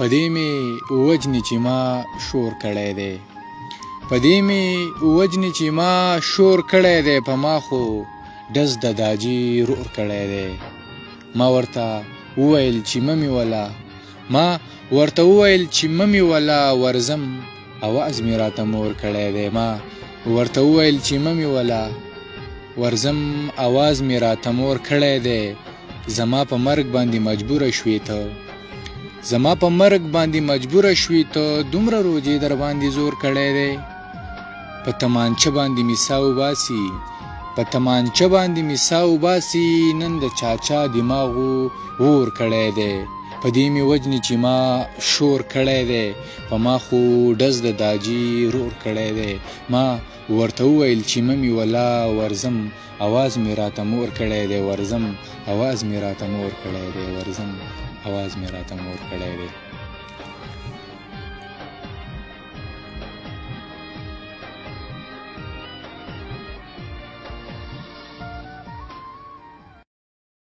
په دې مې ووجني چې ما شور کړی دی. په دې مې ووجني چې ما شور کړی دی، په ما خو ډز د داجي رور کړی دی. ما ورته وویل چې مه مې وله، ما ورته وویل چې مه مې وله ورځم، اواز مې راته مور کړی دی. ما ورته وویل چې مه مې وله ورځم، اواز مې راته مور کړی دی. زما په مرګ باندې مجبوره شوې ته، زما په مرګ باندې مجبوره شوې ته، دومره روجې در باندې زور کړی دی. په تمانچه باندې مې سا وباسي، په تمانچه باندې مې سا وباسي، نن د چاچا دماغو اور کړی دی. په دې مې وجني چې ما شور کړی دی، په ما خو ډز د داجي رور کړی دی. ما ورته وویل چې مه مې ولا ورځم، اواز مې راته مور کړی دی. ورځم، اواز مې راته مور کړی دی. ورځم، اواز مې راته مور کړی دی.